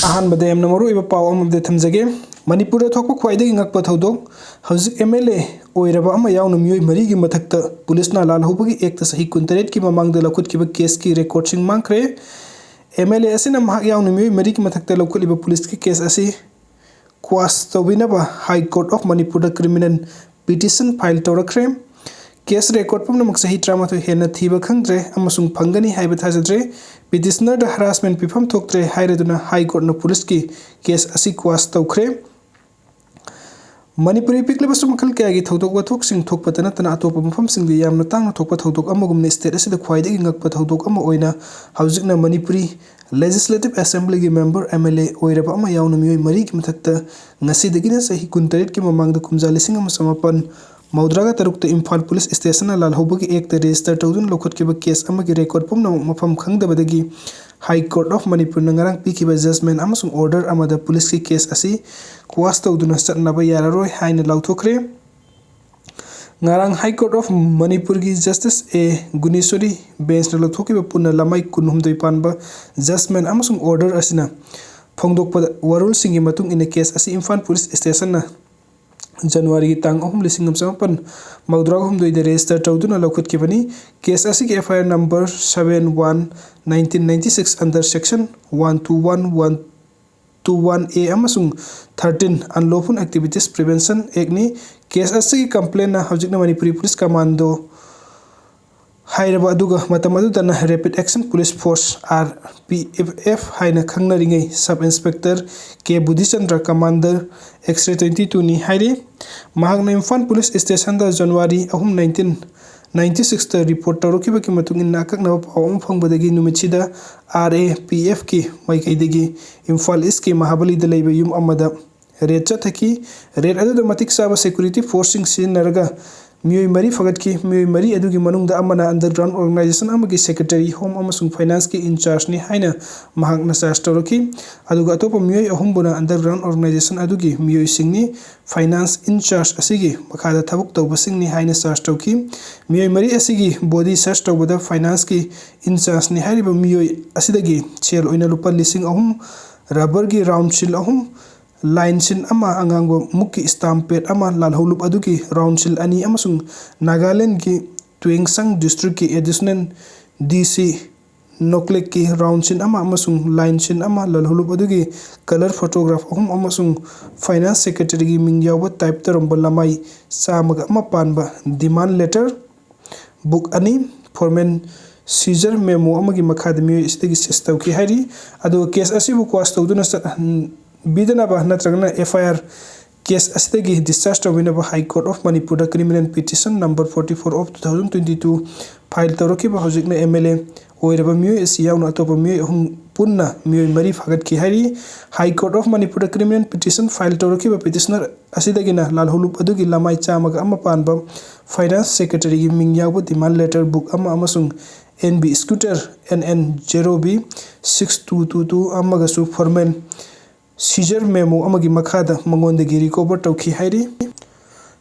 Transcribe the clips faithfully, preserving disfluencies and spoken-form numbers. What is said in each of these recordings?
ꯑꯍꯥꯟꯕꯗ ꯌꯥꯝꯅ ꯃꯔꯨꯑꯣꯏꯕ ꯄꯥꯎ ꯑꯃꯗꯤ ꯊꯝꯖꯒꯦ꯫ ꯃꯅꯤꯄꯨꯔꯗ ꯊꯣꯛꯄ ꯈ꯭ꯋꯥꯏꯗꯒꯤ ꯉꯛꯄ ꯊꯧꯗꯣꯛ, ꯍꯧꯖꯤꯛ ꯑꯦꯝ ꯑꯦꯜ ꯑꯦ ꯑꯣꯏꯔꯕ ꯑꯃ ꯌꯥꯎꯅ ꯃꯤꯑꯣꯏ ꯃꯔꯤꯒꯤ ꯃꯊꯛꯇ ꯄꯨꯂꯤꯁꯅ ꯂꯥꯜꯍꯧꯕꯒꯤ ꯑꯦꯛꯇ ꯆꯍꯤ ꯀꯨꯟꯇꯔꯦꯠꯀꯤ ꯃꯃꯥꯡꯗ ꯂꯧꯈꯠꯈꯤꯕ ꯀꯦꯁꯀꯤ ꯔꯦꯀꯣꯔꯗꯁꯤꯡ ꯃꯥꯡꯈ꯭ꯔꯦ꯫ ꯑꯦꯝ ꯑꯦꯜ ꯑꯦ ꯑꯁꯤꯅ ꯃꯍꯥꯛ ꯌꯥꯎꯅ ꯃꯤꯑꯣꯏ ꯃꯔꯤꯒꯤ ꯃꯊꯛꯇ ꯂꯧꯈꯠꯂꯤꯕ ꯄꯨꯂꯤꯁꯀꯤ ꯀꯦꯁ ꯑꯁꯤ ꯀ꯭ꯋꯥꯁ ꯇꯧꯕꯤꯅꯕ ꯍꯥꯏ ꯀꯣꯔꯠ ꯑꯣꯐ ꯃꯅꯤꯄꯨꯔꯗ ꯀ꯭ꯔꯤꯃꯤꯅꯦꯜ ꯄꯤꯇꯤꯁꯟ ꯐꯥꯏꯜ ꯇꯧꯔꯛꯈ꯭ꯔꯦ꯫ ꯀꯦꯁ ꯔꯦꯀꯣꯔꯗ ꯄꯨꯝꯅꯃꯛ ꯆꯍꯤ ꯇꯔꯥꯃꯥꯊꯣꯏ ꯍꯦꯟꯅ ꯊꯤꯕ ꯈꯪꯗ꯭ꯔꯦ ꯑꯃꯁꯨꯡ ꯐꯪꯒꯅꯤ ꯍꯥꯏꯕ ꯊꯥꯖꯗ꯭ꯔꯦ꯫ ꯄꯤꯇꯤꯁꯅꯔꯗ ꯍꯔꯥꯁꯃꯦꯟ ꯄꯤꯐꯝ ꯊꯣꯛꯇ꯭ꯔꯦ ꯍꯥꯏꯔꯗꯨꯅ ꯍꯥꯏ ꯀꯣꯔꯠꯅ ꯄꯨꯂꯤꯁꯀꯤ ꯀꯦꯁ ꯑꯁꯤ ꯀ꯭ꯋꯥꯁ ꯇꯧꯈ꯭ꯔꯦ꯫ ꯃꯅꯤꯄꯨꯔꯤ ꯄꯤꯛꯂꯕꯁꯨ ꯃꯈꯜ ꯀꯌꯥꯒꯤ ꯊꯧꯗꯣꯛ ꯋꯥꯊꯣꯛꯁꯤꯡ ꯊꯣꯛꯄꯇ ꯅꯠꯇꯅ ꯑꯇꯣꯞꯄ ꯃꯐꯝꯁꯤꯡꯗ ꯌꯥꯝꯅ ꯇꯥꯡꯅ ꯊꯣꯛꯄ ꯊꯧꯗꯣꯛ ꯑꯃꯒꯨꯝꯅ ꯁ꯭ꯇꯦꯠ ꯑꯁꯤꯗ ꯈ꯭ꯋꯥꯏꯗꯒꯤ ꯉꯛꯄ ꯊꯧꯗꯣꯛ ꯑꯃ ꯑꯣꯏꯅ ꯍꯧꯖꯤꯛꯅ ꯃꯅꯤꯄꯨꯔꯤ ꯂꯦꯖꯤꯁꯂꯦꯇꯤꯚ ꯑꯦꯁꯦꯝꯕ꯭ꯂꯤꯒꯤ ꯃꯦꯝꯕꯔ, ꯑꯦꯝ ꯑꯦꯜ ꯑꯦ, ꯑꯣꯏꯔꯕ ꯑꯃ ꯌꯥꯎꯅ ꯃꯤꯑꯣꯏ ꯃꯔꯤꯒꯤ ꯃꯊꯛꯇ ꯉꯁꯤꯗꯒꯤꯅ ꯆꯍꯤ ꯀꯨꯟꯇꯔꯦꯠꯀꯤ ꯃꯃꯥꯡꯗ ꯀꯨꯝꯖꯥ ꯂꯤꯁꯤꯡ ꯑꯃ ꯆꯃꯥꯄꯟ ꯃꯧꯗ꯭ꯔꯥꯒ ꯇꯔꯨꯛꯇ ꯏꯝꯐꯥꯜ ꯄꯨꯂꯤꯁ ꯁ꯭ꯇꯦꯁꯟꯅ ꯂꯥꯜꯍꯧꯕꯒꯤ ꯑꯦꯛꯇ ꯔꯦꯖꯤꯁꯇꯔ ꯇꯧꯗꯨꯅ ꯂꯧꯈꯠꯈꯤꯕ ꯀꯦꯁ ꯑꯃꯒꯤ ꯔꯦꯀꯣꯔꯗ ꯄꯨꯝꯅꯃꯛ ꯃꯐꯝ ꯈꯪꯗꯕꯗꯒꯤ ꯍꯥꯏ ꯀꯣꯔꯠ ꯑꯣꯐ ꯃꯅꯤꯄꯨꯔꯅ ꯉꯔꯥꯡ ꯄꯤꯈꯤꯕ ꯖꯖꯃꯦꯟ ꯑꯃꯁꯨꯡ ꯑꯣꯔꯗꯔ ꯑꯃꯗ ꯄꯨꯂꯤꯁꯀꯤ ꯀꯦꯁ ꯑꯁꯤ ꯀ꯭ꯋꯥꯁ ꯇꯧꯗꯨꯅ ꯆꯠꯅꯕ ꯌꯥꯔꯔꯣꯏ ꯍꯥꯏꯅ ꯂꯥꯎꯊꯣꯛꯈ꯭ꯔꯦ꯫ ꯉꯔꯥꯡ ꯍꯥꯏ ꯀꯣꯔꯠ ꯑꯣꯐ ꯃꯅꯤꯄꯨꯔꯒꯤ ꯖꯁꯇꯤꯁ ꯑꯦ ꯒꯨꯅꯦꯁꯣꯔꯤ ꯕꯦꯟꯁꯅ ꯂꯧꯊꯣꯛꯈꯤꯕ ꯄꯨꯟꯅ ꯂꯃꯥꯏ ꯀꯨꯟꯍꯨꯝꯗꯣꯏ ꯄꯥꯟꯕ ꯖꯖꯃꯦꯟ ꯑꯃꯁꯨꯡ ꯑꯣꯔꯗꯔ ꯑꯁꯤꯅ ꯐꯣꯡꯗꯣꯛꯄꯗ ꯋꯥꯔꯣꯜꯁꯤꯡꯒꯤ ꯃꯇꯨꯡ ꯏꯟꯅ ꯀꯦꯁ ꯑꯁꯤ ꯏꯝꯐꯥꯜ ꯄꯨꯂꯤꯁ ꯁ꯭ꯇꯦꯁꯟꯅ ꯖꯅꯋꯥꯔꯤꯒꯤ ꯇꯥꯡ ꯑꯍꯨꯝ, ꯂꯤꯁꯤꯡ ꯑꯃ ꯆꯃꯥꯄꯟ ꯃꯧꯗ꯭ꯔꯥ ꯍꯨꯝꯗꯣꯏꯗ ꯔꯦꯖꯤꯁꯇꯔ ꯇꯧꯗꯨꯅ ꯂꯧꯈꯠꯈꯤꯕꯅꯤ꯫ ꯀꯦꯁ ꯑꯁꯤꯒꯤ F I R number seven one nineteen ninety six under section one two one, one two one A ꯑꯃꯁꯨꯡ thirteen Unlawful Activities Prevention Act ꯅꯤ꯫ ꯀꯦꯁ ꯑꯁꯤꯒꯤ ꯀꯝꯄ꯭ꯂꯦꯟꯅ ꯍꯧꯖꯤꯛꯅ ꯃꯅꯤꯄꯨꯔꯤ ꯄꯨꯂꯤꯁ ꯀꯃꯥꯟꯗꯣ ꯍꯥꯏꯔꯕ ꯑꯗꯨꯒ ꯃꯇꯝ ꯑꯗꯨꯗꯅ Rapid Action Police Force, R P F F, ꯍꯥꯏꯅ ꯈꯪꯅꯔꯤꯉꯩ sub inspector ꯀꯦ ꯕꯨꯙꯤꯆꯟꯗ꯭ꯔ, commander X-ray twenty two ꯅꯤ ꯍꯥꯏꯔꯤ꯫ ꯃꯍꯥꯛꯅ ꯏꯝꯐꯥꯜ ꯄꯨꯂꯤꯁ ꯁ꯭ꯇꯦꯁꯟꯗ ꯖꯅꯋꯥꯔꯤ ꯑꯍꯨꯝ, nineteen ninety sixꯇ ꯔꯤꯄꯣꯔꯠ ꯇꯧꯔꯛꯈꯤꯕꯒꯤ ꯃꯇꯨꯡ ꯏꯟꯅ ꯑꯀꯛꯅꯕ ꯄꯥꯎ ꯑꯃ ꯐꯪꯕꯗꯒꯤ ꯅꯨꯃꯤꯠꯁꯤꯗ R A P F ꯀꯤ ꯃꯥꯏꯀꯩꯗꯒꯤ ꯏꯝꯐꯥꯜ ꯏꯁꯀꯤ ꯃꯍꯥꯕꯂꯤꯗ ꯂꯩꯕ ꯌꯨꯝ ꯑꯃꯗ ꯔꯦꯗ ꯆꯠꯊꯈꯤ꯫ ꯔꯦꯗ ꯑꯗꯨꯗ ꯃꯇꯤꯛ ꯆꯥꯕ ꯁꯦꯀ꯭ꯌꯨꯔꯤꯇꯤ ꯐꯣꯔꯁꯁꯤꯡ ꯁꯤꯖꯤꯟꯅꯔꯒ ꯃꯤꯑꯣꯏ ꯃꯔꯤ ꯐꯒꯠꯈꯤ꯫ ꯃꯤꯑꯣꯏ ꯃꯔꯤ ꯑꯗꯨꯒꯤ ꯃꯅꯨꯡꯗ ꯑꯃꯅ ꯑꯟꯗꯔꯒ꯭ꯔꯥꯎꯟ ꯑꯣꯔꯒꯅꯥꯏꯖꯦꯁꯟ ꯑꯃꯒꯤ ꯁꯦꯀ꯭ꯔꯦꯇꯔꯤ, ꯍꯣꯝ ꯑꯃꯁꯨꯡ ꯐꯥꯏꯅꯥꯟꯁꯀꯤ ꯏꯟꯆꯥꯔꯖꯅꯤ ꯍꯥꯏꯅ ꯃꯍꯥꯛꯅ ꯆꯥꯔꯖ ꯇꯧꯔꯛꯈꯤ꯫ ꯑꯗꯨꯒ ꯑꯇꯣꯞꯄ ꯃꯤꯑꯣꯏ ꯑꯍꯨꯝꯕꯨꯅ ꯑꯟꯗꯔꯒ꯭ꯔꯥꯎꯟ ꯑꯣꯔꯒꯅꯥꯏꯖꯦꯁꯟ ꯑꯗꯨꯒꯤ ꯃꯤꯑꯣꯏꯁꯤꯡꯅꯤ꯫ ꯐꯥꯏꯅꯥꯟꯁ ꯏꯟꯆꯥꯔꯖ ꯑꯁꯤꯒꯤ ꯃꯈꯥꯗ ꯊꯕꯛ ꯇꯧꯕꯁꯤꯡꯅꯤ ꯍꯥꯏꯅ ꯆꯥꯔꯖ ꯇꯧꯈꯤ꯫ ꯃꯤꯑꯣꯏ ꯃꯔꯤ ꯑꯁꯤꯒꯤ ꯕꯣꯗꯤ ꯁꯔꯆ ꯇꯧꯕꯗ ꯐꯥꯏꯅꯥꯟꯁꯀꯤ ꯏꯟꯆꯥꯔꯖꯅꯤ ꯍꯥꯏꯔꯤꯕ ꯃꯤꯑꯣꯏ ꯑꯁꯤꯗꯒꯤ ꯁꯦꯜ ꯑꯣꯏꯅ ꯂꯨꯄꯥ ꯂꯤꯁꯤꯡ ꯑꯍꯨꯝ ꯔꯕꯔꯒꯤ ꯔꯥꯎꯟ ꯁꯤꯜ ꯑꯍꯨꯝ, ꯂꯥꯏꯟ ꯁꯤꯜ ꯑꯃ, ꯑꯉꯥꯡꯕ ꯃꯨꯛꯀꯤ ꯁ꯭ꯇꯥꯝ ꯄꯦꯗ ꯑꯃ, ꯂꯥꯜꯍꯧꯂꯨꯞ ꯑꯗꯨꯒꯤ ꯔꯥꯎꯟ ꯁꯤꯜ ꯑꯅꯤ ꯑꯃꯁꯨꯡ ꯅꯥꯒꯥꯂꯦꯟꯗꯒꯤ ꯇꯨꯌꯦꯡꯁꯥꯡ ꯗꯤꯁꯇ꯭ꯔꯤꯛꯀꯤ ꯑꯦꯗꯤꯁꯅꯦꯜ ꯗꯤ ꯁꯤ ꯅꯣꯀ꯭ꯂꯦꯛꯀꯤ ꯔꯥꯎꯟ ꯁꯤꯜ ꯑꯃ ꯑꯃꯁꯨꯡ ꯂꯥꯏꯟ ꯁꯤꯜ ꯑꯃ, ꯂꯥꯜꯍꯧꯂꯨꯞ ꯑꯗꯨꯒꯤ ꯀꯂꯔ ꯐꯣꯇꯣꯒ꯭ꯔꯥꯐ ꯑꯍꯨꯝ ꯑꯃꯁꯨꯡ ꯐꯥꯏꯅꯥꯟꯁ ꯁꯦꯀ꯭ꯔꯦꯇꯔꯤꯒꯤ ꯃꯤꯡ ꯌꯥꯎꯕ ꯇꯥꯏꯞ ꯇꯧꯔꯝꯕ ꯂꯃꯥꯏ ꯆꯥꯝꯃꯒ ꯑꯃ ꯄꯥꯟꯕ ꯗꯤꯃꯥꯟ ꯂꯦꯇꯔ, ꯕꯨꯛ ꯑꯅꯤ, ꯐꯣꯔꯃꯦꯜ ꯁꯤꯖꯔ ꯃꯦꯃꯣ ꯑꯃꯒꯤ ꯃꯈꯥꯗ ꯃꯤꯑꯣꯏ ꯑꯁꯤꯗꯒꯤ ꯁꯤꯖ ꯇꯧꯈꯤ ꯍꯥꯏꯔꯤ꯫ ꯑꯗꯨꯒ ꯀꯦꯁ ꯑꯁꯤꯕꯨ ꯀ꯭ꯋꯥꯁ ꯇꯧꯗꯨꯅ ꯆꯠꯍꯟꯕꯤꯗꯅꯕ ꯅꯠꯇ꯭ꯔꯒꯅ ꯑꯦꯐ ꯑꯥꯏ ꯑꯥꯔ ꯀꯦꯁ ꯑꯁꯤꯗꯒꯤ ꯗꯤꯁꯆꯥꯔꯖ ꯇꯧꯕꯤꯅꯕ High Court of Manipurꯗ criminal petition number forty four of two thousand twenty two file ꯇꯧꯔꯛꯈꯤꯕ ꯍꯧꯖꯤꯛꯅ ꯑꯦꯝ ꯑꯦꯜ ꯑꯦ ꯑꯣꯏꯔꯕ ꯃꯤꯑꯣꯏ ꯑꯁꯤ ꯌꯥꯎꯅ ꯑꯇꯣꯞꯄ ꯃꯤꯑꯣꯏ ꯑꯍꯨꯝ ꯄꯨꯟꯅ ꯃꯤꯑꯣꯏ ꯃꯔꯤ ꯐꯥꯒꯠꯈꯤ ꯍꯥꯏꯔꯤ꯫ High Court of Manipurꯗ criminal petition file ꯇꯧꯔꯛꯈꯤꯕ ꯄꯤꯇꯤꯁꯅꯔ ꯑꯁꯤꯗꯒꯤꯅ ꯂꯥꯜꯍꯧꯂꯨꯞ ꯑꯗꯨꯒꯤ ꯂꯃꯥꯏ ꯆꯥꯝꯃꯒ ꯑꯃ ꯄꯥꯟꯕ ꯐꯥꯏꯅꯥꯟꯁ ꯁꯦꯀ꯭ꯔꯦꯇꯔꯤꯒꯤ ꯃꯤꯡ ꯌꯥꯎꯕ ꯗꯤꯃꯥꯟ ꯂꯦꯇꯔ ꯕꯨꯛ ꯑꯃ ꯑꯃꯁꯨꯡ N B scooter N N zero B six two two two ꯑꯃꯒꯁꯨ ꯐꯣꯔꯃꯦꯜ ꯁꯤꯖꯔ ꯃꯦꯃꯣ ꯑꯃꯒꯤ ꯃꯈꯥꯗ ꯃꯉꯣꯟꯗꯒꯤ ꯔꯤꯀꯣꯚꯔ ꯇꯧꯈꯤ ꯍꯥꯏꯔꯤ꯫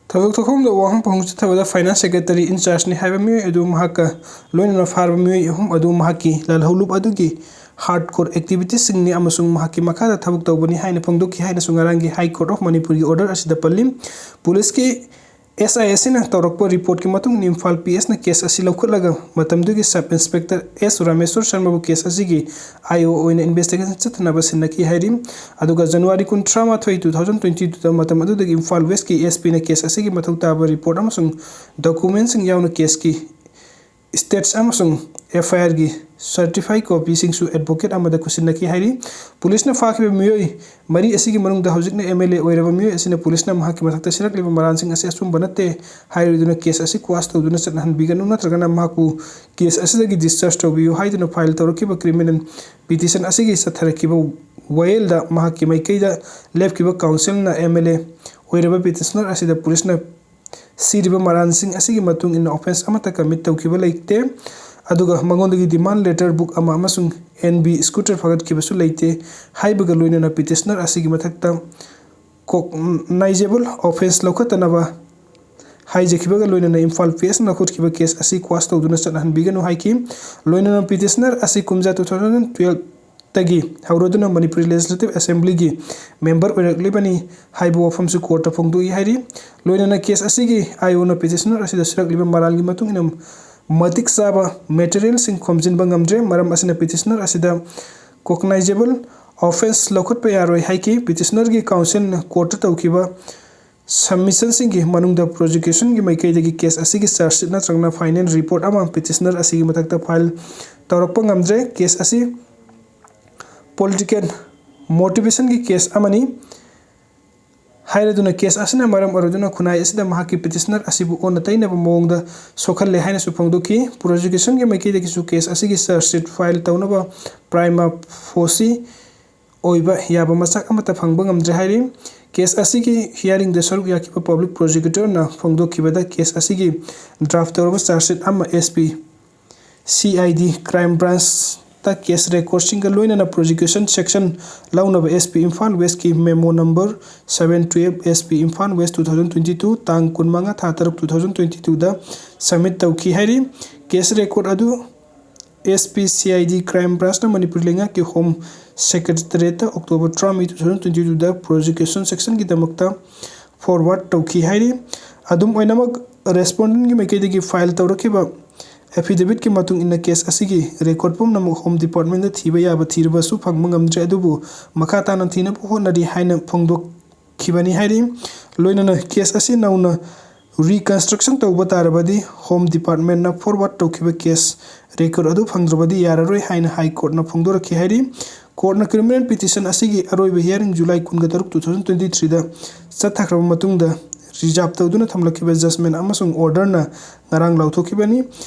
ꯊꯧꯗꯣꯛ ꯊꯣꯛꯐꯝꯗ ꯋꯥꯍꯪ ꯄꯥꯎꯈꯨꯝ ꯆꯠꯊꯕꯗ ꯐꯥꯏꯅꯥꯟꯁ ꯁꯦꯀ꯭ꯔꯦꯇꯔꯤ ꯏꯟꯆꯥꯔꯖꯅꯤ ꯍꯥꯏꯕ ꯃꯤꯑꯣꯏ ꯑꯗꯨ ꯃꯍꯥꯛꯀ ꯂꯣꯏꯅꯅ ꯐꯥꯔꯕ ꯃꯤꯑꯣꯏ ꯑꯍꯨꯝ ꯑꯗꯨ ꯃꯍꯥꯛꯀꯤ ꯂꯥꯜꯍꯧꯂꯨꯞ ꯑꯗꯨꯒꯤ ꯍꯥꯔꯗ ꯀꯣꯔ ꯑꯦꯛꯇꯤꯚꯤꯇꯤꯁꯁꯤꯡꯅꯤ ꯑꯃꯁꯨꯡ ꯃꯍꯥꯛꯀꯤ ꯃꯈꯥꯗ ꯊꯕꯛ ꯇꯧꯕꯅꯤ ꯍꯥꯏꯅ ꯐꯣꯡꯗꯣꯛꯈꯤ ꯍꯥꯏꯅꯁꯨ ꯉꯔꯥꯡꯒꯤ High Court of Manipurꯒꯤ ꯑꯣꯔꯗꯔ ꯑꯁꯤꯗ ꯄꯜꯂꯤ꯫ ꯄꯨꯂꯤꯁꯀꯤ ꯑꯦꯁ ꯑꯥꯏ ꯑꯦꯁ ꯁꯤꯅ ꯇꯧꯔꯛꯄ ꯔꯤꯄꯣꯔꯠꯀꯤ ꯃꯇꯨꯡ ꯏꯟꯅ ꯏꯝꯐꯥꯜ ꯄꯤ ꯑꯦꯁꯅ ꯀꯦꯁ ꯑꯁꯤ ꯂꯧꯈꯠꯂꯒ ꯃꯇꯝꯗꯨꯒꯤ ꯁꯕ ꯏꯟꯁꯄꯦꯛꯇꯔ ꯑꯦꯁ ꯔꯥꯃꯦꯁ꯭ꯋꯔ ꯁꯔꯃꯕꯨ ꯀꯦꯁ ꯑꯁꯤꯒꯤ ꯑꯥꯏ ꯑꯣ ꯑꯣꯏꯅ ꯏꯟꯚꯦꯁꯇꯤꯒꯦꯁꯟ ꯆꯠꯊꯅꯕ ꯁꯤꯟꯅꯈꯤ ꯍꯥꯏꯔꯤ꯫ ꯑꯗꯨꯒ ꯖꯅꯋꯥꯔꯤ ꯀꯨꯟꯊ꯭ꯔꯥ ꯃꯥꯊꯣꯏ, two thousand twenty twoꯗ ꯃꯇꯝ ꯑꯗꯨꯗꯒꯤ ꯏꯝꯐꯥꯜ ꯋꯦꯁꯀꯤ ꯑꯦꯁ ꯄꯤꯅ ꯀꯦꯁ ꯑꯁꯤꯒꯤ ꯃꯊꯧ ꯇꯥꯕ ꯔꯤꯄꯣꯔꯠ ꯑꯃꯁꯨꯡ ꯗꯣꯀꯨꯃꯦꯟꯁꯤꯡ ꯌꯥꯎꯅ ꯀꯦꯁꯀꯤ ꯁ꯭ꯇꯦꯠꯁ ꯑꯃꯁꯨꯡ ꯑꯦꯐ ꯑꯥꯏ ꯑꯥꯔꯒꯤ ꯁꯔꯇꯤꯐꯥꯏ ꯀꯣꯄꯤꯁꯤꯡꯁꯨ ꯑꯦꯗꯚꯣꯀꯦꯠ ꯑꯃꯗ ꯈꯨꯠꯁꯤꯟꯅꯈꯤ ꯍꯥꯏꯔꯤ꯫ ꯄꯨꯂꯤꯁꯅ ꯐꯥꯈꯤꯕ ꯃꯤꯑꯣꯏ ꯃꯔꯤ ꯑꯁꯤꯒꯤ ꯃꯅꯨꯡꯗ ꯍꯧꯖꯤꯛꯅ ꯑꯦꯝ ꯑꯦꯜ ꯑꯦ ꯑꯣꯏꯔꯕ ꯃꯤꯑꯣꯏ ꯑꯁꯤꯅ ꯄꯨꯂꯤꯁꯅ ꯃꯍꯥꯛꯀꯤ ꯃꯊꯛꯇ ꯁꯤꯔꯛꯂꯤꯕ ꯃꯔꯥꯜꯁꯤꯡ ꯑꯁꯤ ꯑꯆꯨꯝꯕ ꯅꯠꯇꯦ ꯍꯥꯏꯔꯗꯨꯅ ꯀꯦꯁ ꯑꯁꯤ ꯀ꯭ꯋꯥꯁ ꯇꯧꯗꯨꯅ ꯆꯠꯅꯍꯟꯕꯤꯒꯅꯨ ꯅꯠꯇ꯭ꯔꯒꯅ ꯃꯍꯥꯛꯄꯨ ꯀꯦꯁ ꯑꯁꯤꯗꯒꯤ ꯗꯤꯁꯆꯥꯔꯖ ꯇꯧꯕꯤꯌꯨ ꯍꯥꯏꯗꯨꯅ ꯐꯥꯏꯜ ꯇꯧꯔꯛꯈꯤꯕ ꯀ꯭ꯔꯤꯃꯤꯅꯦꯜ ꯄꯤꯇꯤꯁꯟ ꯑꯁꯤꯒꯤ ꯆꯠꯊꯔꯛꯈꯤꯕ ꯋꯥꯌꯦꯜꯗ ꯃꯍꯥꯛꯀꯤ ꯃꯥꯏꯀꯩꯗ ꯂꯦꯞꯈꯤꯕ ꯀꯥꯎꯟꯁꯤꯜꯅ ꯑꯦꯝ ꯑꯦꯜ ꯑꯦ ꯑꯣꯏꯔꯕ ꯄꯤꯇꯤꯁꯅꯔ ꯑꯁꯤꯗ ꯄꯨꯂꯤꯁꯅ ꯁꯤꯔꯤꯕ ꯃꯔꯥꯜꯁꯤꯡ ꯑꯁꯤꯒꯤ ꯃꯇꯨꯡ ꯏꯟꯅ ꯑꯣꯐꯦꯟꯁ ꯑꯃꯠꯇ ꯀꯃꯤꯠ ꯇꯧꯈꯤꯕ ꯂꯩꯇꯦ꯫ ꯑꯗꯨꯒ ꯃꯉꯣꯟꯗꯒꯤ ꯗꯤꯃꯥꯟ ꯂꯦꯇꯔ ꯕꯨꯛ ꯑꯃ ꯑꯃꯁꯨꯡ ꯑꯦꯟ ꯕꯤ ꯁ꯭ꯀꯨꯇꯔ ꯐꯥꯒꯠꯈꯤꯕꯁꯨ ꯂꯩꯇꯦ ꯍꯥꯏꯕꯒ ꯂꯣꯏꯅꯅ ꯄꯤꯇꯤꯁꯅꯔ ꯑꯁꯤꯒꯤ ꯃꯊꯛꯇ ꯀꯣꯛꯅꯥꯏꯖꯦꯕꯜ ꯑꯣꯐꯦꯟꯁ ꯂꯧꯈꯠꯇꯅꯕ ꯍꯥꯏꯖꯈꯤꯕꯒ ꯂꯣꯏꯅꯅ ꯏꯝꯐꯥꯜ ꯄꯤ ꯑꯦꯁꯅ ꯂꯧꯈꯠꯈꯤꯕ ꯀꯦꯁ ꯑꯁꯤ ꯀ꯭ꯋꯥꯁ ꯇꯧꯗꯨꯅ ꯆꯠꯅꯍꯟꯕꯤꯒꯅꯨ ꯍꯥꯏꯈꯤ꯫ ꯂꯣꯏꯅꯅ ꯄꯤꯇꯤꯁꯅꯔ ꯑꯁꯤ ꯀꯨꯝꯖꯥ two thousand twelve ꯇꯒꯤ ꯍꯧꯔꯗꯨꯅ ꯃꯅꯤꯄꯨꯔ ꯂꯦꯖꯤꯁꯂꯦꯇꯤꯚ ꯑꯦꯁꯦꯝꯕ꯭ꯂꯤꯒꯤ ꯃꯦꯝꯕꯔ ꯑꯣꯏꯔꯛꯂꯤꯕꯅꯤ ꯍꯥꯏꯕ ꯋꯥꯐꯝꯁꯨ ꯀꯣꯔꯠꯇ ꯐꯣꯡꯗꯣꯛꯏ ꯍꯥꯏꯔꯤ꯫ ꯂꯣꯏꯅꯅ ꯀꯦꯁ ꯑꯁꯤꯒꯤ ꯑꯥꯏ ꯑꯣꯅ ꯄꯤꯇꯤꯁꯅꯔ ꯑꯁꯤꯗ ꯁꯤꯔꯛꯂꯤꯕ ꯃꯔꯥꯜꯒꯤ ꯃꯇꯨꯡ ꯏꯟꯅ ꯃꯇꯤꯛ ꯆꯥꯕ ꯃꯦꯇꯔꯤꯌꯦꯜꯁꯤꯡ ꯈꯣꯝꯖꯤꯟꯕ ꯉꯝꯗ꯭ꯔꯦ꯫ ꯃꯔꯝ ꯑꯁꯤꯅ ꯄꯤꯇꯤꯁꯅꯔ ꯑꯁꯤꯗ ꯀꯣꯒꯅꯥꯏꯖꯦꯕꯜ ꯑꯣꯐꯦꯟꯁ ꯂꯧꯈꯠꯄ ꯌꯥꯔꯣꯏ ꯍꯥꯏꯈꯤ꯫ ꯄꯤꯇꯤꯁꯅꯔꯒꯤ ꯀꯥꯎꯟꯁꯤꯜꯅ ꯀꯣꯔꯠꯇ ꯇꯧꯈꯤꯕ ꯁꯕꯃꯤꯁꯟꯁꯤꯡꯒꯤ ꯃꯅꯨꯡꯗ ꯄ꯭ꯔꯣꯁꯤꯀ꯭ꯌꯨꯁꯟꯒꯤ ꯃꯥꯏꯀꯩꯗꯒꯤ ꯀꯦꯁ ꯑꯁꯤꯒꯤ ꯆꯥꯔꯖ ꯁꯤꯠ ꯅꯠꯇ꯭ꯔꯒꯅ ꯐꯥꯏꯅꯦꯜ ꯔꯤꯄꯣꯔꯠ ꯑꯃ ꯄꯤꯇꯤꯁꯅꯔ ꯑꯁꯤꯒꯤ ꯃꯊꯛꯇ ꯐꯥꯏꯜ ꯇꯧꯔꯛꯄ ꯉꯝꯗ꯭ꯔꯦ꯫ ꯀꯦꯁ ꯑꯁꯤ ꯄꯣꯂꯤꯇꯤꯀꯦꯜ ꯃꯣꯇꯤꯚꯦꯁꯟꯒꯤ ꯀꯦꯁ ꯑꯃꯅꯤ ꯍꯥꯏꯔꯗꯨꯅ ꯀꯦꯁ ꯑꯁꯤꯅ ꯃꯔꯝ ꯑꯣꯏꯔꯗꯨꯅ ꯈꯨꯟꯅꯥꯏ ꯑꯁꯤꯗ ꯃꯍꯥꯛꯀꯤ ꯄꯤꯇꯤꯁꯅꯔ ꯑꯁꯤꯕꯨ ꯑꯣꯟꯅ ꯇꯩꯅꯕ ꯃꯑꯣꯡꯗ ꯁꯣꯛꯍꯜꯂꯦ ꯍꯥꯏꯅꯁꯨ ꯐꯣꯡꯗꯣꯛꯈꯤ꯫ ꯄ꯭ꯔꯣꯁꯤꯀ꯭ꯌꯨꯁꯟꯒꯤ ꯃꯥꯏꯀꯩꯗꯒꯤꯁꯨ ꯀꯦꯁ ꯑꯁꯤꯒꯤ ꯆꯥꯔꯖ ꯁꯤꯠ ꯐꯥꯏꯜ ꯇꯧꯅꯕ ꯄ꯭ꯔꯥꯏꯃꯥ ꯐꯣꯁꯤ ꯑꯣꯏꯕ ꯌꯥꯕ ꯃꯁꯛ ꯑꯃꯠꯇ ꯐꯪꯕ ꯉꯝꯗ꯭ꯔꯦ ꯍꯥꯏꯔꯤ꯫ ꯀꯦꯁ ꯑꯁꯤꯒꯤ ꯍꯤꯌꯥꯔꯤꯡꯗ ꯁꯔꯨꯛ ꯌꯥꯈꯤꯕ ꯄꯕ꯭ꯂꯤꯛ ꯄ꯭ꯔꯣꯁꯤꯀ꯭ꯌꯨꯇꯔꯅ ꯐꯣꯡꯗꯣꯛꯈꯤꯕꯗ ꯀꯦꯁ ꯑꯁꯤꯒꯤ ꯗ꯭ꯔꯥꯐ ꯇꯧꯔꯕ ꯆꯥꯔꯖ ꯁꯤꯠ ꯑꯃ S P C I D crime ꯕ꯭ꯔꯥꯟꯁꯇ case ꯔꯦꯀꯣꯔꯗꯁꯤꯡꯒ ꯂꯣꯏꯅꯅ ꯄ꯭ꯔꯣꯁꯤꯀ꯭ꯌꯨꯁꯟ ꯁꯦꯛꯁꯟ ꯂꯧꯅꯕ ꯑꯦꯁ ꯄꯤ ꯏꯝꯐꯥꯜ ꯋꯦꯁꯀꯤ memo number seven twelve S P Imphal west two thousand twenty two ꯇꯥꯡ ꯀꯨꯟꯃꯉꯥ ꯊꯥ ꯇꯔꯨꯛ ꯇꯨ ꯊꯥꯎꯖꯟ ꯇ꯭ꯋꯦꯟꯇꯤ ꯇꯨꯗ ꯁꯕꯃꯤꯠ ꯇꯧꯈꯤ ꯍꯥꯏꯔꯤ꯫ ꯀꯦꯁ ꯔꯦꯀꯣꯔꯗ ꯑꯗꯨ S P C I D crime ꯕ꯭ꯔꯥꯟꯁꯅ Manipur ꯂꯩꯉꯥꯛꯀꯤ ꯍꯣꯝ ꯁꯦꯀ꯭ꯔꯦꯇꯔꯤꯌꯦꯠꯇ ꯑꯣꯛꯇꯣꯕꯔ ꯇꯔꯥꯃꯔꯤ ꯇꯨ ꯊꯥꯎꯖꯟ ꯇ꯭ꯋꯦꯟꯇꯤ ꯇꯨꯗ ꯄ꯭ꯔꯣꯁꯤꯀ꯭ꯌꯨꯁꯟ ꯁꯦꯛꯁꯟꯒꯤꯗꯃꯛꯇ ꯐꯣꯔꯋꯥꯔꯗ ꯇꯧꯈꯤ ꯍꯥꯏꯔꯤ꯫ ꯑꯗꯨꯝ ꯑꯣꯏꯅꯃꯛ, ꯔꯦꯁꯄꯣꯟꯗꯦꯟꯒꯤ ꯃꯥꯏꯀꯩꯗꯒꯤ ꯐꯥꯏꯜ ꯇꯧꯔꯛꯈꯤꯕ ꯑꯦꯐꯤꯗꯦꯕꯤꯠꯀꯤ ꯃꯇꯨꯡ ꯏꯟꯅ ꯀꯦꯁ ꯑꯁꯤꯒꯤ ꯔꯦꯀꯣꯔꯗ ꯄꯨꯝꯅꯃꯛ ꯍꯣꯝ ꯗꯤꯄꯥꯔꯠꯃꯦꯟꯗ ꯊꯤꯕ ꯌꯥꯕ ꯊꯤꯔꯕꯁꯨ ꯐꯪꯕ ꯉꯝꯗ꯭ꯔꯦ, ꯑꯗꯨꯕꯨ ꯃꯈꯥ ꯇꯥꯅ ꯊꯤꯅꯕ ꯍꯣꯠꯅꯔꯤ ꯍꯥꯏꯅ ꯐꯣꯡꯗꯣꯛꯈꯤꯕꯅꯤ ꯍꯥꯏꯔꯤ꯫ ꯂꯣꯏꯅꯅ ꯀꯦꯁ ꯑꯁꯤ ꯅꯧꯅ ꯔꯤꯀꯟꯁꯇ꯭ꯔꯛꯁꯟ ꯇꯧꯕ ꯇꯥꯔꯕꯗꯤ ꯍꯣꯝ ꯗꯤꯄꯥꯔꯠꯃꯦꯟꯅ ꯐꯣꯔꯋꯥꯔꯗ ꯇꯧꯈꯤꯕ ꯀꯦꯁ ꯔꯦꯀꯣꯔꯗ ꯑꯗꯨ ꯐꯪꯗ꯭ꯔꯕꯗꯤ ꯌꯥꯔꯔꯣꯏ ꯍꯥꯏꯅ ꯍꯥꯏ ꯀꯣꯔꯠꯅ ꯐꯣꯡꯗꯣꯔꯛꯈꯤ ꯍꯥꯏꯔꯤ꯫ ꯀꯣꯔꯠꯅ ꯀ꯭ꯔꯤꯃꯤꯅꯦꯜ ꯄꯤꯇꯤꯁꯟ ꯑꯁꯤꯒꯤ ꯑꯔꯣꯏꯕ ꯍꯤꯌꯥꯔꯤꯡ ꯖꯨꯂꯥꯏ ꯀꯨꯟꯒ ꯇꯔꯨꯛ ꯇꯨ ꯊꯥꯎꯖꯟ ꯇ꯭ꯋꯦꯟꯇꯤ ꯊ꯭ꯔꯤꯗ ꯆꯠꯊꯈ꯭ꯔꯕ ꯃꯇꯨꯡꯗ ꯔꯤꯖꯥꯔꯚ ꯇꯧꯗꯨꯅ ꯊꯝꯂꯛꯈꯤꯕ ꯖꯖꯃꯦꯟ ꯑꯃꯁꯨꯡ ꯑꯣꯔꯗꯔꯅ ꯉꯔꯥꯡ ꯂꯥꯎꯊꯣꯛꯈꯤꯕꯅꯤ꯫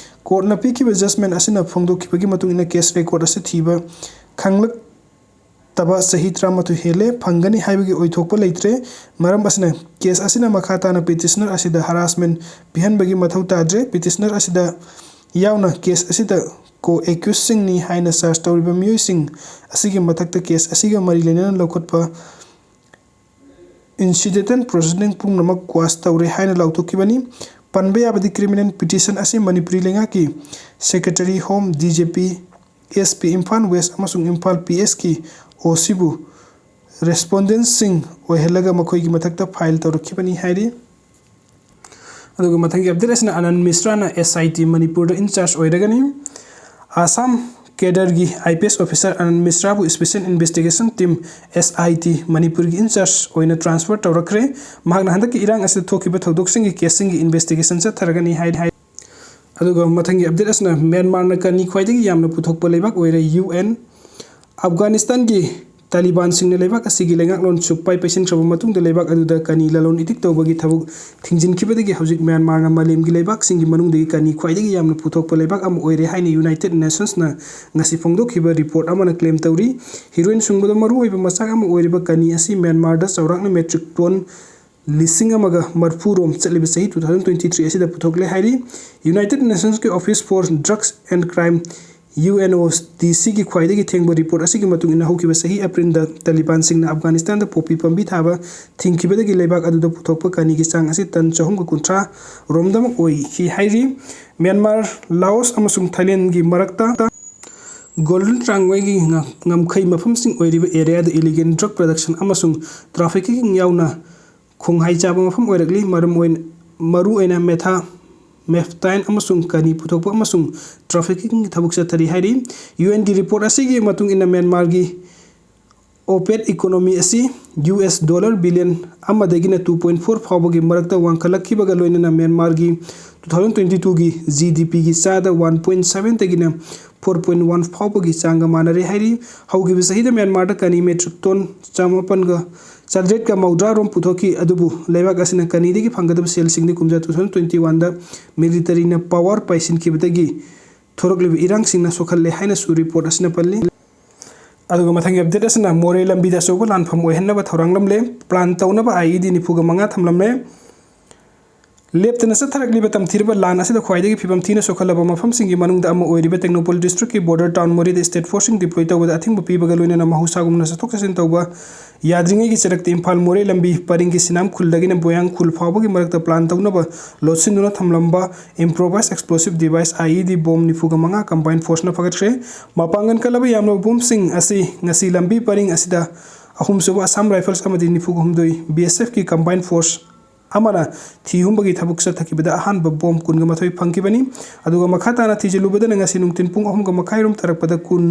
ꯀꯣꯔꯠꯅ ꯄꯤꯈꯤꯕ ꯖꯖꯃꯦꯟ ꯑꯁꯤꯅ ꯐꯣꯡꯗꯣꯛꯈꯤꯕꯒꯤ ꯃꯇꯨꯡ ꯏꯟꯅ ꯀꯦꯁ ꯔꯦꯀꯣꯔꯗ ꯑꯁꯤ ꯊꯤꯕ ꯈꯪꯂꯛ ꯇꯕ ꯆꯍꯤ ꯇꯔꯥꯃꯥꯊꯣꯏ ꯍꯦꯜꯂꯦ, ꯐꯪꯒꯅꯤ ꯍꯥꯏꯕꯒꯤ ꯑꯣꯏꯊꯣꯛꯄ ꯂꯩꯇ꯭ꯔꯦ꯫ ꯃꯔꯝ ꯑꯁꯤꯅ ꯀꯦꯁ ꯑꯁꯤꯅ ꯃꯈꯥ ꯇꯥꯅ ꯄꯤꯇꯤꯁꯅꯔ ꯑꯁꯤꯗ ꯍꯔꯥꯁꯃꯦꯟ ꯄꯤꯍꯟꯕꯒꯤ ꯃꯊꯧ ꯇꯥꯗ꯭ꯔꯦ꯫ ꯄꯤꯇꯤꯁꯅꯔ ꯑꯁꯤꯗ ꯌꯥꯎꯅ ꯀꯦꯁ ꯑꯁꯤꯗ ꯀꯣ ꯑꯦꯀ꯭ꯌꯨꯁꯁꯤꯡꯅꯤ ꯍꯥꯏꯅ ꯆꯥꯔꯖ ꯇꯧꯔꯤꯕ ꯃꯤꯑꯣꯏꯁꯤꯡ ꯑꯁꯤꯒꯤ ꯃꯊꯛꯇ ꯀꯦꯁ ꯑꯁꯤꯒ ꯃꯔꯤ ꯂꯩꯅꯅ ꯂꯧꯈꯠꯄ ꯏꯟꯁꯤꯗꯦꯟꯇꯦꯜ ꯄ꯭ꯔꯣꯁꯤꯗꯤꯡ ꯄꯨꯝꯅꯃꯛ ꯀ꯭ꯋꯥꯁ ꯇꯧꯔꯦ ꯍꯥꯏꯅ ꯂꯥꯎꯊꯣꯛꯈꯤꯕꯅꯤ꯫ ꯄꯟꯕ ꯌꯥꯕꯗꯤ ꯀ꯭ꯔꯤꯃꯤꯅꯦꯜ ꯄꯤꯇꯤꯁꯟ ꯑꯁꯤ ꯃꯅꯤꯄꯨꯔꯤ ꯂꯩꯉꯥꯛꯀꯤ secretary home, D G P, S P Imphal west ꯑꯃꯁꯨꯡ ꯏꯝꯐꯥꯜ ꯄꯤ ꯑꯦꯁꯀꯤ ꯑꯣ ꯁꯤꯕꯨ ꯔꯦꯁꯄꯣꯟꯗꯦꯟꯁꯤꯡ ꯑꯣꯏꯍꯜꯂꯒ ꯃꯈꯣꯏꯒꯤ ꯃꯊꯛꯇ ꯐꯥꯏꯜ ꯇꯧꯔꯛꯈꯤꯕꯅꯤ ꯍꯥꯏꯔꯤ꯫ ꯑꯗꯨꯒ ꯃꯊꯪꯒꯤ ꯑꯞꯗꯦꯠ ꯑꯁꯤꯅ ꯑꯅꯟ ꯃꯤꯁ꯭ꯔꯥꯅ ꯑꯦꯁ ꯑꯥꯏ ꯇꯤ ꯃꯅꯤꯄꯨꯔꯗ ꯏꯟꯆꯥꯔꯖ ꯑꯣꯏꯔꯒꯅꯤ꯫ ꯑꯁꯥꯝ ꯀꯦꯗꯔꯒꯤ I P S officer Anand ꯃꯤꯁ꯭ꯔꯥꯕꯨ special investigation team, S I T, ꯃꯅꯤꯄꯨꯔꯒꯤ ꯏꯟꯆꯥꯔꯖ ꯑꯣꯏꯅ ꯇ꯭ꯔꯥꯟꯁꯐꯔ ꯇꯧꯔꯛꯈ꯭ꯔꯦ꯫ ꯃꯍꯥꯛꯅ ꯍꯟꯗꯛꯀꯤ ꯏꯔꯥꯡ ꯑꯁꯤꯗ ꯊꯣꯛꯈꯤꯕ ꯊꯧꯗꯣꯛꯁꯤꯡꯒꯤ ꯀꯦꯁꯁꯤꯡꯒꯤ ꯏꯟꯚꯦꯁꯇꯤꯒꯦꯁꯟ ꯆꯠꯊꯔꯒꯅꯤ ꯍꯥꯏ꯫ ꯑꯗꯨꯒ ꯃꯊꯪꯒꯤ ꯑꯞꯗꯦꯠ ꯑꯁꯤꯅ ꯃ꯭ꯌꯥꯟꯃꯥꯔꯅ ꯀꯅꯤ ꯈ꯭ꯋꯥꯏꯗꯒꯤ ꯌꯥꯝꯅ ꯄꯨꯊꯣꯛꯄ ꯂꯩꯕꯥꯛ ꯑꯣꯏꯔꯦ꯫ U N. ꯑꯐꯒꯥꯅꯤꯁꯇꯥꯟꯒꯤ ꯇꯥꯂꯤꯕꯥꯟꯁꯤꯡꯅ ꯂꯩꯕꯥꯛ ꯑꯁꯤꯒꯤ ꯂꯩꯉꯥꯛꯂꯣꯟ ꯁꯨꯛꯄꯥꯏ ꯄꯩꯁꯤꯟꯈ꯭ꯔꯕ ꯃꯇꯨꯡꯗ ꯂꯩꯕꯥꯛ ꯑꯗꯨꯗ ꯀꯅꯤ ꯂꯂꯣꯟ ꯏꯇꯤꯛ ꯇꯧꯕꯒꯤ ꯊꯕꯛ ꯊꯤꯡꯖꯤꯟꯈꯤꯕꯗꯒꯤ ꯍꯧꯖꯤꯛ ꯃ꯭ꯌꯥꯟꯃꯥꯔꯅ ꯃꯥꯂꯦꯝꯒꯤ ꯂꯩꯕꯥꯛꯁꯤꯡꯒꯤ ꯃꯅꯨꯡꯗꯒꯤ ꯀꯅꯤ ꯈ꯭ꯋꯥꯏꯗꯒꯤ ꯌꯥꯝꯅ ꯄꯨꯊꯣꯛꯄ ꯂꯩꯕꯥꯛ ꯑꯃ ꯑꯣꯏꯔꯦ ꯍꯥꯏꯅ ꯌꯨꯅꯥꯏꯇꯦꯗ ꯅꯦꯁꯟꯁꯅ ꯉꯁꯤ ꯐꯣꯡꯗꯣꯛꯈꯤꯕ ꯔꯤꯄꯣꯔꯠ ꯑꯃꯅ ꯀ꯭ꯂꯦꯝ ꯇꯧꯔꯤ꯫ ꯍꯤꯔꯣꯏꯟ ꯁꯨꯡꯕꯗ ꯃꯔꯨꯑꯣꯏꯕ ꯃꯆꯥꯛ ꯑꯃ ꯑꯣꯏꯔꯤꯕ ꯀꯅꯤ ꯑꯁꯤ ꯃ꯭ꯌꯥꯟꯃꯥꯔꯗ ꯆꯥꯎꯔꯥꯛꯅ ꯃꯦꯇ꯭ꯔꯤꯛ ꯇꯣꯟ ꯂꯤꯁꯤꯡ ꯑꯃꯒ ꯃꯔꯐꯨ ꯔꯣꯝ ꯆꯠꯂꯤꯕ ꯆꯍꯤ two thousand twenty three ꯑꯁꯤꯗ ꯄꯨꯊꯣꯛꯂꯦ ꯍꯥꯏꯔꯤ꯫ ꯌꯨꯅꯥꯏꯇꯦꯗ ꯅꯦꯁꯟꯁꯀꯤ office for drugs and crime, U N O D ꯁꯤꯒꯤ ꯈ꯭ꯋꯥꯏꯗꯒꯤ ꯊꯦꯡꯕ ꯔꯤꯄꯣꯔꯠ ꯑꯁꯤꯒꯤ ꯃꯇꯨꯡ ꯏꯟꯅ, ꯍꯧꯈꯤꯕ ꯆꯍꯤ ꯑꯦꯄ꯭ꯔꯤꯜꯗ ꯇꯥꯂꯤꯕꯥꯟꯁꯤꯡꯅ ꯑꯐꯒꯥꯅꯤꯁꯇꯥꯟꯗ ꯄꯣꯄꯤ ꯄꯥꯝꯕꯤ ꯊꯥꯕ ꯊꯤꯡꯈꯤꯕꯗꯒꯤ ꯂꯩꯕꯥꯛ ꯑꯗꯨꯗ ꯄꯨꯊꯣꯛꯄ ꯀꯅꯤꯒꯤ ꯆꯥꯡ ꯑꯁꯤ ꯇꯟ ꯆꯍꯨꯝꯒ ꯀꯨꯟꯊ꯭ꯔꯥ ꯔꯣꯝꯗꯃꯛ ꯑꯣꯏꯈꯤ ꯍꯥꯏꯔꯤ꯫ ꯃ꯭ꯌꯥꯟꯃꯥꯔ, ꯂꯥꯑꯣꯁ ꯑꯃꯁꯨꯡ ꯊꯥꯏꯂꯦꯟꯒꯤ ꯃꯔꯛꯇ ꯒꯣꯜꯗꯟ ꯇ꯭ꯔꯥꯡꯒꯣꯏꯒꯤ ꯉ-, ꯉꯝꯈꯩ ꯃꯐꯝꯁꯤꯡ ꯑꯣꯏꯔꯤꯕ ꯑꯦꯔꯤꯌꯥꯗ ꯏꯂꯤꯒꯦꯜ ꯗ꯭ꯔꯒ ꯄ꯭ꯔꯗꯛꯁꯟ ꯑꯃꯁꯨꯡ ꯇ꯭ꯔꯥꯐꯤꯀꯤꯡ ꯌꯥꯎꯅ ꯈꯣꯡꯍꯥꯏ ꯆꯥꯕ ꯃꯐꯝ ꯑꯣꯏꯔꯛꯂꯤ꯫ ꯃꯔꯝ ꯑꯣꯏꯅ, ꯃꯔꯨꯑꯣꯏꯅ ꯃꯦꯊꯥ ꯃꯦꯐꯇꯥꯏꯟ ꯑꯃꯁꯨꯡ ꯀꯅꯤ ꯄꯨꯊꯣꯛꯄ ꯑꯃꯁꯨꯡ ꯇ꯭ꯔꯥꯐꯤꯀꯤꯡꯒꯤ ꯊꯕꯛ ꯆꯠꯊꯔꯤ ꯍꯥꯏꯔꯤ꯫ ꯌꯨ ꯑꯦꯟꯒꯤ ꯔꯤꯄꯣꯔꯠ ꯑꯁꯤꯒꯤ ꯃꯇꯨꯡ ꯏꯟꯅ ꯃ꯭ꯌꯥꯟꯃꯥꯔꯒꯤ ꯑꯣꯄꯦꯠ ꯏꯀꯣꯅꯣꯃꯤ ꯑꯁꯤ ꯌꯨ ꯑꯦꯁ ꯗꯣꯂꯔ ꯕꯤꯂꯤꯌꯟ ꯑꯃꯗꯒꯤꯅ two point four ꯐꯥꯎꯕꯒꯤ ꯃꯔꯛꯇ ꯋꯥꯡꯈꯠꯂꯛꯈꯤꯕꯒ ꯂꯣꯏꯅꯅ ꯃ꯭ꯌꯥꯟꯃꯥꯔꯒꯤ two thousand twenty twoꯒꯤ ꯖꯤ ꯗꯤ ꯄꯤꯒꯤ ꯆꯥꯗ one point sevenꯗꯒꯤꯅ four point one ꯐꯥꯎꯕꯒꯤ ꯆꯥꯡꯒ ꯃꯥꯟꯅꯔꯦ ꯍꯥꯏꯔꯤ꯫ ꯍꯧꯈꯤꯕ ꯆꯍꯤꯗ ꯃ꯭ꯌꯥꯟꯃꯥꯔꯗ ꯀꯅꯤ ꯃꯦꯇ꯭ꯔꯤꯛ ꯇꯣꯟ ꯆꯥꯃꯥꯄꯟꯒ ꯆꯥꯇ꯭ꯔꯦꯠꯀ ꯃꯧꯗ꯭ꯔꯥ ꯔꯣꯝ ꯄꯨꯊꯣꯛꯈꯤ꯫ ꯑꯗꯨꯕꯨ ꯂꯩꯕꯥꯛ ꯑꯁꯤꯅ ꯀꯅꯤꯗꯒꯤ ꯐꯪꯒꯗꯕ ꯁꯦꯜꯁꯤꯡꯗꯤ ꯀꯨꯝꯖꯥ two thousand twenty oneꯗ ꯃꯤꯂꯤꯇꯔꯤꯅ ꯄꯥꯋꯔ ꯄꯥꯏꯁꯤꯟꯈꯤꯕꯗꯒꯤ ꯊꯣꯔꯛꯂꯤꯕ ꯏꯔꯥꯡꯁꯤꯡꯅ ꯁꯣꯛꯍꯜꯂꯦ ꯍꯥꯏꯅꯁꯨ ꯔꯤꯄꯣꯔꯠ ꯑꯁꯤꯅ ꯄꯜꯂꯤ꯫ ꯑꯗꯨꯒ ꯃꯊꯪꯒꯤ ꯑꯞꯗꯦꯠ ꯑꯁꯤꯅ ꯃꯣꯔꯦ ꯂꯝꯕꯤꯗ ꯑꯆꯧꯕ ꯂꯥꯟꯐꯝ ꯑꯣꯏꯍꯟꯅꯕ ꯊꯧꯔꯥꯡꯂꯝꯂꯦ꯫ ꯄ꯭ꯂꯥꯟ ꯇꯧꯅꯕ ꯑꯥꯏ ꯏ ꯗꯤ ꯅꯤꯐꯨꯒ ꯃꯉꯥ ꯊꯝꯂꯝꯂꯦ꯫ ꯂꯦꯞꯇꯅ ꯆꯠꯊꯔꯛꯂꯤꯕ ꯇꯝꯊꯤꯔꯕ ꯂꯥꯟ ꯑꯁꯤꯗ ꯈ꯭ꯋꯥꯏꯗꯒꯤ ꯐꯤꯕꯝ ꯊꯤꯅ ꯁꯣꯛꯍꯜꯂꯕ ꯃꯐꯝꯁꯤꯡꯒꯤ ꯃꯅꯨꯡꯗ ꯑꯃ ꯑꯣꯏꯔꯤꯕ ꯇꯦꯡꯅꯧꯄꯜ ꯗꯤꯁꯇ꯭ꯔꯤꯛꯀꯤ ꯕꯣꯔꯗꯔ ꯇꯥꯎꯟ ꯃꯣꯔꯦꯗ ꯁ꯭ꯇꯦꯠ ꯐꯣꯔꯁꯁꯤꯡ ꯗꯤꯄ꯭ꯂꯣꯏ ꯇꯧꯕꯗ ꯑꯊꯤꯡꯕ ꯄꯤꯕꯒ ꯂꯣꯏꯅꯅ ꯃꯍꯧꯁꯥꯒꯨꯝꯅ ꯆꯠꯊꯣꯛ ꯆꯠꯁꯤꯟ ꯇꯧꯕ ꯌꯥꯗ꯭ꯔꯤꯉꯩꯒꯤ ꯆꯔꯛꯇ ꯏꯝꯐꯥꯜ ꯃꯣꯔꯦ ꯂꯝꯕꯤ ꯄꯔꯤꯡꯒꯤ ꯁꯤꯅꯥꯝ ꯈꯨꯜꯗꯒꯤꯅ ꯕꯣꯌꯥꯡ ꯈꯨꯜ ꯐꯥꯎꯕꯒꯤ ꯃꯔꯛꯇ ꯄ꯭ꯂꯥꯟ ꯇꯧꯅꯕ ꯂꯣꯠꯁꯤꯟꯗꯨꯅ ꯊꯝꯂꯝꯕ ꯏꯝꯄ꯭ꯔꯣꯚꯥꯏꯁ ꯑꯦꯛꯁꯄ꯭ꯂꯣꯁꯤꯞ ꯗꯤꯚꯥꯏꯁ IED ꯕꯣꯝ ꯅꯤꯐꯨꯒ ꯃꯉꯥ ꯀꯝꯕꯥꯏꯟ ꯐꯣꯔꯁꯅ ꯐꯒꯠꯈ꯭ꯔꯦ꯫ ꯃꯄꯥꯡꯒꯜ ꯀꯜꯂꯕ ꯌꯥꯝꯂꯕ ꯕꯣꯝꯁꯤꯡ ꯑꯁꯤ ꯉꯁꯤ ꯂꯝꯕꯤ ꯄꯔꯤꯡ ꯑꯁꯤꯗ ꯑꯍꯨꯝꯁꯨꯕ ꯑꯁꯥꯝ ꯔꯥꯏꯐꯜꯁ ꯑꯃꯗꯤ ꯅꯤꯐꯨꯒ ꯍꯨꯝꯗꯣꯏ BSFꯀꯤ ꯀꯝꯕꯥꯏꯟ ꯐꯣꯔꯁ ꯑꯃꯅ ꯊꯤ ꯍꯨꯝꯕꯒꯤ ꯊꯕꯛ ꯆꯠꯊꯈꯤꯕꯗ ꯑꯍꯥꯟꯕ ꯕꯣꯝ ꯀꯨꯟꯒ ꯃꯥꯊꯣꯏ ꯐꯪꯈꯤꯕꯅꯤ꯫ ꯑꯗꯨꯒ ꯃꯈꯥ ꯇꯥꯅ ꯊꯤꯖꯤꯜꯂꯨꯕꯗꯅ ꯉꯁꯤ ꯅꯨꯡꯊꯤꯜ ꯄꯨꯡ ꯑꯍꯨꯝꯒ ꯃꯈꯥꯏꯔꯣꯝ ꯇꯥꯔꯛꯄꯗ ꯀꯨꯟ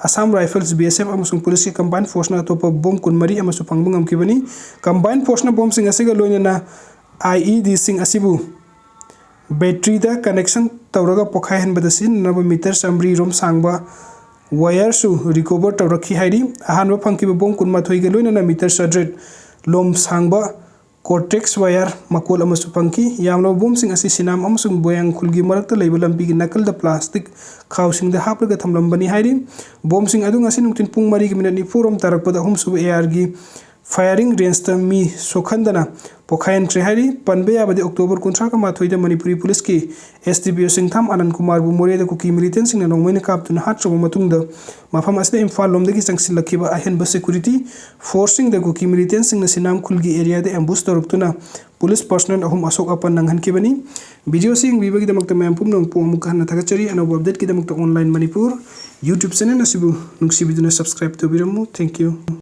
ꯑꯁꯥꯝ ꯔꯥꯏꯐꯜꯁ, BSF ꯑꯃꯁꯨꯡ ꯄꯨꯂꯤꯁꯀꯤ ꯀꯝꯕꯥꯏꯟ ꯐꯣꯔꯁꯅ ꯑꯇꯣꯞꯄ ꯕꯣꯝ ꯀꯨꯟꯃꯔꯤ ꯑꯃꯁꯨ ꯐꯪꯕ ꯉꯝꯈꯤꯕꯅꯤ꯫ ꯀꯝꯕꯥꯏꯟ ꯐꯣꯔꯁꯅ ꯕꯣꯝꯁꯤꯡ ꯑꯁꯤꯒ ꯂꯣꯏꯅꯅ IEDꯁꯤꯡ ꯑꯁꯤꯕꯨ ꯕꯦꯇ꯭ꯔꯤꯗ ꯀꯅꯦꯛꯁꯟ ꯇꯧꯔꯒ ꯄꯣꯈꯥꯏꯍꯟꯕꯗ ꯁꯤꯖꯤꯟꯅꯅꯕ ꯃꯤꯇꯔ ꯆꯥꯃꯔꯤ ꯔꯣꯝ ꯁꯥꯡꯕ ꯋꯥꯌꯔꯁꯨ ꯔꯤꯀꯣꯚꯔ ꯇꯧꯔꯛꯈꯤ ꯍꯥꯏꯔꯤ꯫ ꯑꯍꯥꯟꯕ ꯐꯪꯈꯤꯕ ꯕꯣꯝ ꯀꯨꯟꯃꯥꯊꯣꯏꯒ ꯂꯣꯏꯅꯅ ꯃꯤꯇꯔ ꯆꯥꯇ꯭ꯔꯦꯠ ꯂꯣꯝ ꯁꯥꯡꯕ ꯀꯣꯔꯇꯦꯛꯁ ꯋꯥꯌꯔ ꯃꯀꯣꯜ ꯑꯃꯁꯨ ꯐꯪꯈꯤ꯫ ꯌꯥꯝꯂꯕ ꯕꯣꯝꯁꯤꯡ ꯑꯁꯤ ꯁꯤꯅꯥꯝ ꯑꯃꯁꯨꯡ ꯕꯣꯌꯥꯡ ꯈꯨꯜꯒꯤ ꯃꯔꯛꯇ ꯂꯩꯕ ꯂꯝꯕꯤꯒꯤ ꯅꯥꯀꯜꯗ ꯄ꯭ꯂꯥꯁꯇꯤꯛ ꯈꯥꯎꯁꯤꯡꯗ ꯍꯥꯞꯂꯒ ꯊꯝꯂꯝꯕꯅꯤ ꯍꯥꯏꯔꯤ꯫ ꯕꯣꯝꯁꯤꯡ ꯑꯗꯨ ꯉꯁꯤ ꯅꯨꯡꯊꯤꯜ ꯄꯨꯡ ꯃꯔꯤꯒꯤ ꯃꯤꯅꯠ ꯅꯤꯐꯨ ꯔꯣꯝ ꯇꯥꯔꯛꯄꯗ ꯑꯍꯨꯝꯁꯨꯕ ARꯒꯤ ꯐꯥꯌꯔꯤꯡ ꯔꯦꯟꯖꯇ ꯃꯤ ꯁꯣꯛꯍꯟꯗꯅ ꯄꯣꯈꯥꯏꯍꯟꯈ꯭ꯔꯦ ꯍꯥꯏꯔꯤ꯫ ꯄꯟꯕ ꯌꯥꯕꯗꯤ, ꯑꯣꯛꯇꯣꯕꯔ ꯀꯨꯟꯊ꯭ꯔꯥꯒ ꯃꯥꯊꯣꯏꯗ ꯃꯅꯤꯄꯨꯔꯤ ꯄꯨꯂꯤꯁꯀꯤ SDPO ꯁꯤꯡꯊꯥꯝ ꯑꯅꯟ ꯀꯨꯃꯥꯔꯕꯨ ꯃꯣꯔꯦꯗ ꯀꯨꯀꯤ ꯃꯤꯂꯤꯇꯦꯟꯁꯤꯡꯅ ꯅꯣꯡꯃꯩꯅ ꯀꯥꯞꯇꯨꯅ ꯍꯥꯠꯈ꯭ꯔꯕ ꯃꯇꯨꯡꯗ, ꯃꯐꯝ ꯑꯁꯤꯗ ꯏꯝꯐꯥꯜ ꯂꯣꯝꯗꯒꯤ ꯆꯪꯁꯤꯜꯂꯛꯈꯤꯕ ꯑꯍꯦꯟꯕ ꯁꯦꯀ꯭ꯌꯨꯔꯤꯇꯤ ꯐꯣꯔꯁꯁꯤꯡꯗ ꯀꯨꯀꯤ ꯃꯤꯂꯤꯇꯦꯟꯁꯤꯡꯅ ꯁꯤꯅꯥꯝ ꯈꯨꯜꯒꯤ ꯑꯦꯔꯤꯌꯥꯗ ꯑꯦꯝꯕꯨꯁ ꯇꯧꯔꯛꯇꯨꯅ ꯄꯨꯂꯤꯁ ꯄꯔꯁꯣꯅꯦꯜ ꯑꯍꯨꯝ ꯑꯁꯣꯛ ꯑꯄꯟ ꯅꯪꯍꯟꯈꯤꯕꯅꯤ꯫ ꯚꯤꯗꯤꯑꯣ ꯑꯁꯤ ꯌꯦꯡꯕꯤꯕꯒꯤꯗꯃꯛꯇ ꯃꯌꯥꯝ ꯄꯨꯝꯅꯃꯛꯄꯨ ꯑꯃꯨꯛ ꯍꯟꯅ ꯊꯥꯒꯠꯆꯔꯤ꯫ ꯑꯅꯧꯕ ꯑꯞꯗꯦꯠꯀꯤꯗꯃꯛꯇ ꯑꯣꯟꯂꯥꯏꯟ ꯃꯅꯤꯄꯨꯔ YouTube ꯆꯦꯅꯦꯜ ꯑꯁꯤꯕꯨ ꯅꯨꯡꯁꯤꯕꯤꯗꯨꯅ ꯁꯕꯁꯀ꯭ꯔꯥꯏꯕ ꯇꯧꯕꯤꯔꯝꯃꯨ꯫ Thank you꯫